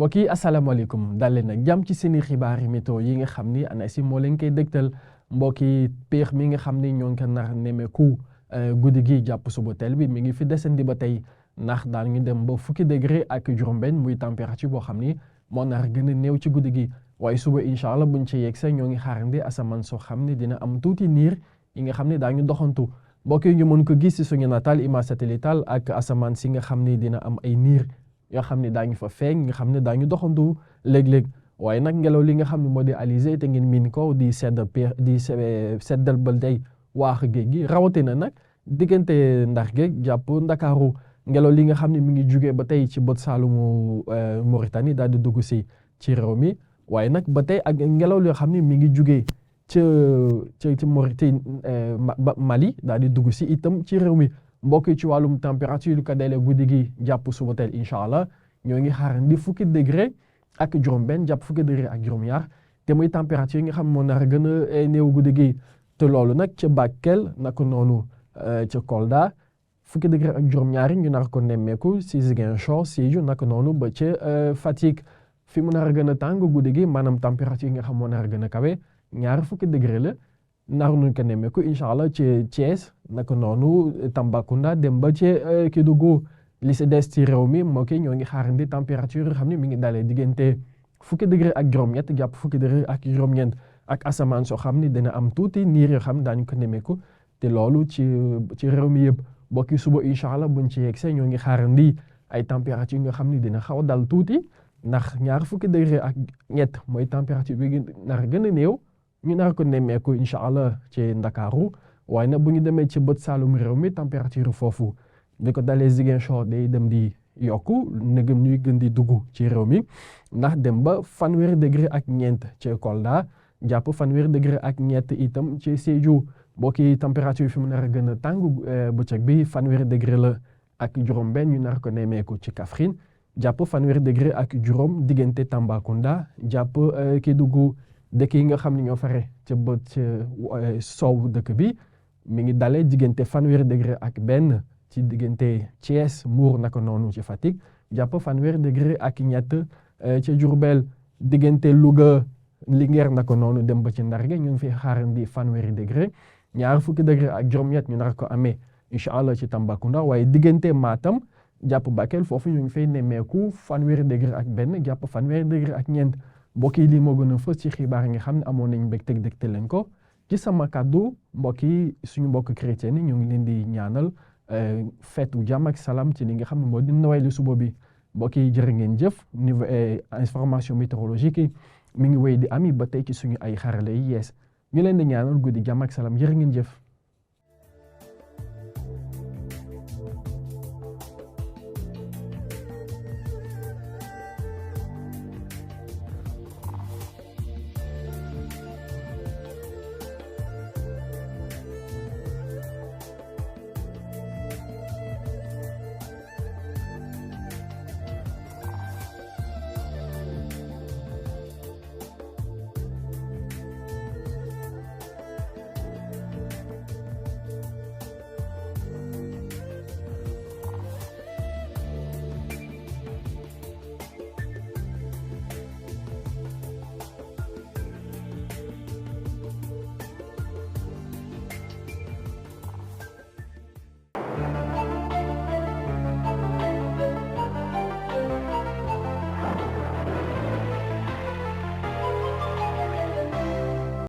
mbokk yi asalaamaaleykum dal leen nag jàmm ci seeni xibaari météo yi nga xam ni ANACIM moo leen koy dégtal mbokk yi péex mi nga xam ni ñoo ngi ko nar nemmeeku guddi gi jàpp suba teel bi mi ngi fi desandi ba tey ndax daan ñu dem ba fukki degré ak juróom-benn muy température boo xam ni moo nar gën a néew ci guddi gi waaye suba incha allah buñ ci yegg see ñoo ngi xaarandi asamaan soo xam ni dina am tuuti niir yi nga xam ni daañu doxantu mbokk yi ñu mën ko gis ci suñu nataal image satellitale ak asamaan si nga xam ni dina am ay niir yoo xam ne daañu fa feeñ nga xam ne daañu doxantu léeg-léeg waaye nag ngelaw li nga xam ne moo di alizé te ngeen miin ko di seddal ba tey waax géej gi rawatina nag diggante Ndar géej jàpp Ndakaaru ngelaw li nga xam ne mi ngi jugee ba tey ci bët saalumu Mauritanie daal di dugg si ci réew mi waaye nag ba tey ak ngelaw yoo xam ne mi ngi jugee ci Mauritanie Mali daal di dugg si itam ci réew mi. mbokk yi ci wàllum température lu ko dalee guddi gi jàpp suba teel incha allah ñoo ngi xaarandi fukki degré ak juróom-benn jàpp fukki degré ak juróom-ñaar te muy température yi nga xam moo nar a gën a néew guddi gi te loolu nag ca Bakel naka noonu ca Kolda fukki degré ak juróom-ñaar ñu nar ko nemmeeku si Ziguinchor Sédhiou naka noonu ba ca Fatick fi mu nar a gën a tàng guddi gi maanaam température yi nga xam moo nar a gën a kawe ñaar fukki degré la. nar nuñ ko nemmeeku incha allah ci Thiès naka noonu Tambacounda dem ba ci Kédougou li si des ci réew mi moo ñoo ngi xaarandi température yoo xam ne mi ngi dalee diggante fukki degré ak juróom-ñett jàpp fukki degré ak juróom-ñeent ak asamaan soo xam ni dina am tuuti niir yoo xam ne daañu ko nemmeeku te loolu ci réew mi yëpp bokki suba incha allah buñ ci yegsee ñoo ngi xaarandi ay température yi nga xam ni dina xaw a dal tuuti ndax ñaar fukki degré ak ñett mooy température bi nar gën a néew. ñu nar ko nemmeeku incha allah ci Ndakaaru waaye nag bu ñu demee ci bët saalum réew mi température foofu di ko dalee Ziguinchor day dem di yokku ndegam ñuy gën di dugg ci réew mi ndax dem ba fanweeri degré ak ñeent ci Kolda jàpp fanweeri degré ak ñett itam ci Sédhiou bokki température fi mu nar a gën a tàng bëccëg bi fanweeri degré la ak juróom-benn ñu nar ko nemmeeku ci Kaffrine jàpp fanweeri degré ak juróom diggante Tambacounda jàpp Kédougou dëkk yi nga xam ne ñoo fare ca bët soow dëkk bi mi ngi dalee diggante fanweeri degré ak benn ci diggante Thiès Mbour naka noonu ci Fatick jàpp fanweeri degré ak ñett ca Diourbel diggante Louga Linguère naka noonu dem ba ci Ndar gi ñu ngi fi xaarandi fanweeri degré ñaar fukki degré ak juróom-ñett ñu nar ko amee incha allah ci Tambacounda waaye diggante Matam jàpp Bakel foofu ñu ngi fay nemmeeku fanweeri degré ak benn jàpp fanweeri degré ak ñeent. mbokk yi lii moo gën a fës ci xibaar yi nga xam ne amoon nañ mbég teg dégte leen ko ci sama kàddu mbokk yi suñu mbokk chrétien yi ñu ngi leen di ñaanal feetu jàmm ak salaam ci li nga xam ne moo di Noël suba bi mbokk yi jërë ngeen jëf niveau information météorologique yi mi ngi wéy di ami ba tey ci suñu ay xarale yi yees ñu leen di ñaanal guddi jàmm ak salaam jërë ngeen jëf.